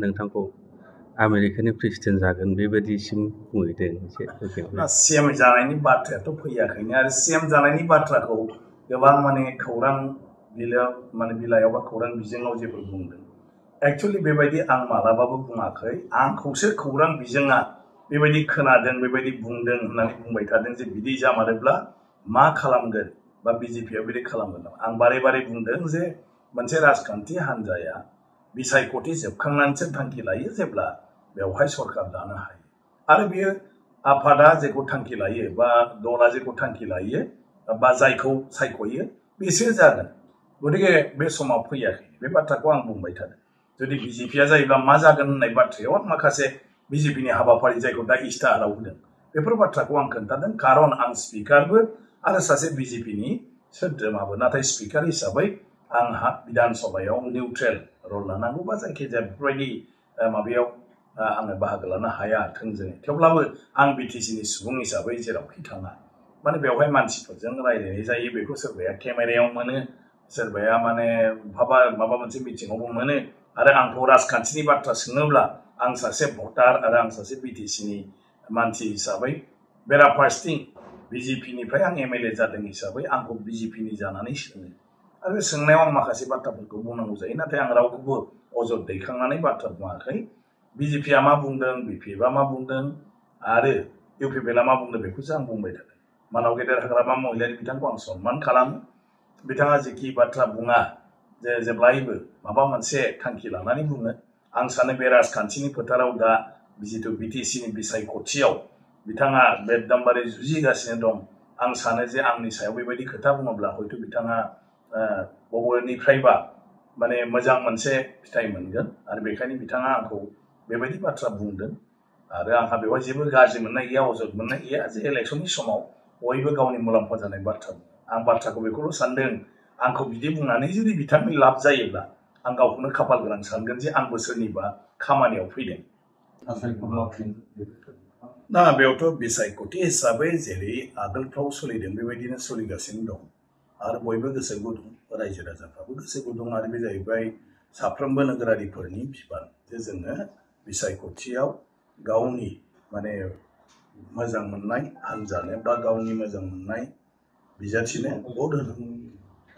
नोंथांखौ आमेरिकानि प्रेसिडेन्ट जागोन बेबायदिसिम बुंहैदों एसे बेखेवना सीएम जानायनि बाथ्रायाथ' फैयाखैनो आरो सीएम जानायनि बाथ्राखौ गोबां माने खौरां बिलाइयाव बा खौरां बिजोङाव जेबो बुंदों एक्चुअली बेबायदि आं मालाबाबो बुङाखै आंखौसो खौरां बिजोङा बेबायदि खोनादों बेबायदि बुंदों होननानै बुंबाय थादों जे बिदि जामारोब्ला मा खालामगोन बा बिजेपिआ बिदि खालामगोन नामा आं बारे बारे बुंदों जे मोनसे राजखान्थि हान्जाया बिसायख'थि जोबखांनानैसो थांखि लायो जेब्ला बेवहाय सरकार दानो हायो आरो बियो आफादा जेखौ थांखि लायो बा दला जेखौ थांखि लायो बा जायखौ सायख'यो बेसो जागोन गतिके बे समाव फैयाखै बे बाथ्राखौ आं बुंबाय थादों जुदि बिजेपिआ जायोब्ला मा जागोन होननाय बाथ्रायाव माखासे बिजेपिनि हाबाफारि जायखौ दा इस्ताहाराव होदों बेफोर बाथ्राखौ आं खोन्थादों खारन आं स्पिकारबो आरो सासे बिजेपिनि सोद्रोमाबो नाथाय स्पिकार हिसाबै आंहा बिधान सभायाव निउट्रेल रल लानांगौ बा जायखिजाया बेफोरबायदि माबायाव आङो बाहागो लानो हाया थोंजोङै थेवब्लाबो आं बिटिसिनि सुबुं हिसाबै जेरावखि थाङा माने बेवहाय मानसिफोरजों रायज्लायनाय जायो बेखौ सोरबाया केमेरायाव मोनो सोरबाया माने माबा मोनसे मिटिङावबो मोनो आरो आंखौ राजखान्थिनि बाथ्रा सोङोब्ला आं सासे भटार आरो आं सासे बिटिसिनि मानसि हिसाबै बेराफारसेथिं बिजेपिनिफ्राय आं एमएलए जादों हिसाबै आंखौ बिजेपिनि जानानै सोङो आरो सोंनायाव आं माखासे बाथ्राफोरखौ बुंनांगौ जायो नाथाय आं रावखौबो अजद दैखांनानै बाथ्रा बुङाखै बिजेपिआ मा बुंदों बिपिएफआ मा बुंदों आरो इउपिपिएलआ मा बुंदों बेखौसो आं बुंबाय थादों मानाव गेदेर हाग्रामा महिलारि बिथांखौ आं सनमान खालामो बिथाङा जेखि बाथ्रा बुङा जे जेब्लायबो माबा मोनसे थांखि लानानै बुङो आं सानो बे राजखान्थिनि फोथाराव दा जितु बिटिसिनि बिसायख'थियाव बिथाङा बेददामबारि जुजिगासिनो दं आं सानो जे आंनि सायाव बेबायदि खोथा बुङोब्ला हयथ' बिथाङा बबेनिफ्रायबा माने मोजां मोनसे फिथाइ मोनगोन आरो बेखायनो बिथाङा आंखौ बेबायदि बाथ्रा बुंदों आरो आंहा बेवहाय जेबो गाज्रि मोननाय गैया अजद मोननाय गैया जे इलेक्सननि समाव बयबो गावनि मुलाम्फा जानाय बाथ्रा आं बाथ्राखौ बेखौल' सानदों आंखौ बिदि बुंनानै जुदि बिथांनि लाब जायोब्ला आं गावखौनो खाफाल गोनां सानगोन जे आंबो सोरनिबा खामानियाव फैदों ना बेयावथ' बिसायख'थि हिसाबै जेरै आगोलफ्राव सोलिदों बेबायदिनो सोलिगासिनो दं आरो बयबो गोसो गुदुं रायजो राजाफ्राबो गोसो गुदुं आरो बे जाहैबाय साफ्रोमबो नोगोरारिफोरनि बिबान जे जोङो बिसायख'थियाव गावनि माने मोजां मोननाय हान्जानो बा गावनि मोजां मोननाय बिजाथिनो भट होनांगौ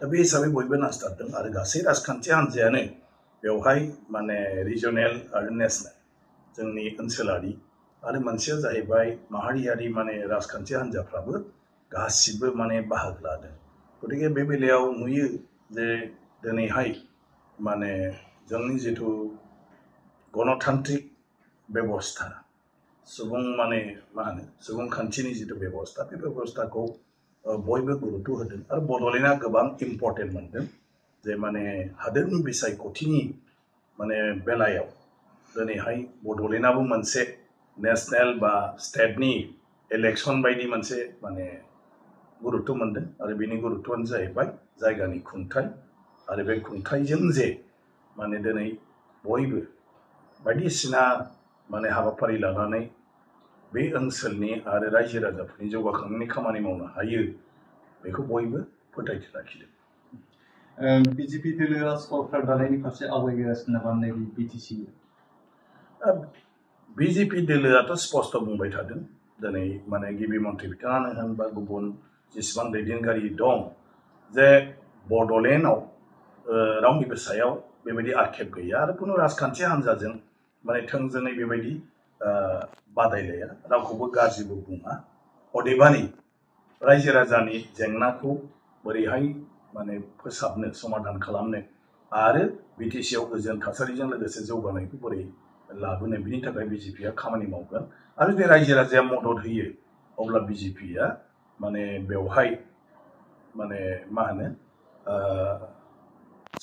दा बे हिसाबै बयबो नांथाबदों आरो गासै राजखान्थि हान्जायानो बेवहाय माने रिजनेल आरो नेसनेल जोंनि ओनसोलारि आरो मोनसेया जाहैबाय माहारियारि माने राजखान्थि हान्जाफ्राबो गासिबो माने बाहागो लादों गतिके बे बेलायाव नुयो जे दिनैहाय माने जोंनि जिथु गणतान्त्रिक बेबस्था सुबुं माने मा होनो सुबुंखान्थिनि जिथु बेबस्था बे बेबस्थाखौ बयबो गुरुत्व होदों आरो बड'लेण्डआ गोबां इम्पर्टेन्ट मोनदों जे माने हादोरनि बिसायख'थिनि माने बेलायाव दिनैहाय बड'लेण्डआबो मोनसे नेसनेल बा स्टेटनि इलेक्सन बायदि मोनसे माने गुरुत्व मोनदों आरो बेनि गुरुत्वआनो जाहैबाय जायगानि खुंथाय आरो बे खुंथायजों जे माने दिनै बयबो बायदिसिना माने हाबाफारि लानानै बे ओनसोलनि आरो रायजो राजाफोरनि जौगाखांनायनि खामानि मावनो हायो बेखौ बयबो फोथायथि लाखिदों बिजेपि दोलोआ सरकार दानायनि फारसे आवगायगासिनो नामा नैबे बिटिसि बिजेपि दोलोआथ' स्पष्ट बुंबाय थादों दिनै माने गिबि मन्थ्रि बिथाङानो होन बा गुबुन जेसेबां दैदेनगिरि दं जे बड'लेण्डआव रावनिबो सायाव बेबायदि आक्षेप गैया आरो खुनु राजखान्थि हान्जाजों माने थोंजोङै बेबायदि बादायलाया रावखौबो गाज्रिबो बुङा अदेबानि रायजो राजानि जेंनाखौ बोरैहाय माने फोसाबनो समाधान खालामनो आरो बिटिसिआव गोजोन थासारिजों लोगोसे जौगानायखौ बोरै लाबोनो बिनि थाखाय बिजेपिआ खामानि मावगोन आरो बे रायजो राजाया मदद होयो अब्ला बिजेपिआ माने बेवहाय माने मा होनो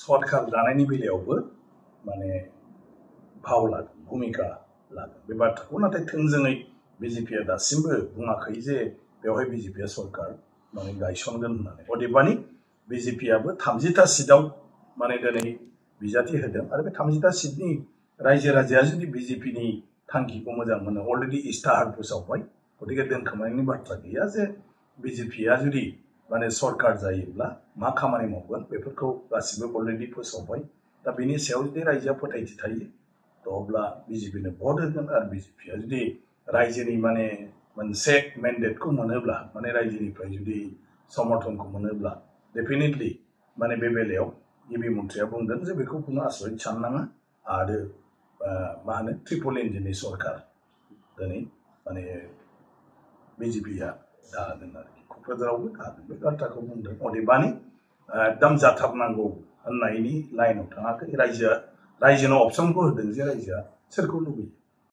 सरकार दानायनि बेलायावबो माने भाव लागोन भूमिका लागोन बे बाथ्राखौ नाथाय थोंजोङै बिजेपिआ दासिमबो बुङाखै जे बेवहाय बिजेपिआ सरकार माने गायसनगोन होननानै अदेबानि बिजेपिआबो 30टा सिटआव माने दिनै बिजाथि होदों आरो बे 30टा सिटनि रायजो राजाया जुदि बिजेपिनि थांखिखौ मोजां मोनो अलरेडि इस्ताहार फोसावबाय गतिके दोनखोमानायनि बाथ्रा गैया जे बिजेपिआ जुदि माने सरकार जायोब्ला मा खामानि मावगोन बेफोरखौ गासिबो अलरेडि फोसावबाय दा बेनि सायाव जुदि रायजोआ फोथायथि थायो अब्ला बिजेपिनो भट होगोन आरो बिजेपिया जुदि रायजोनि माने मोनसे मेन्डेटखौ मोनोब्ला माने रायजोनिफ्राय जुदि समर्थनखौ मोनोब्ला डेफिनेटलि माने बे बेलायाव गिबि मन्थ्रिया बुंदों जे बेखौ खुनु आसरित साननाङा आरो मा होनो ट्रिपल इन्जिननि सरकार दिनै माने बिजेपिया दागोन आरोखि क'क्राझारावबो दागोन बे बाथ्राखौ बुंदों अदेबानि एकदम जाथारनांगौ होननायनि लाइनाव थाङाखै रायजोनो अपसनखौ होदों जे रायजोआ सोरखौ लुबैयो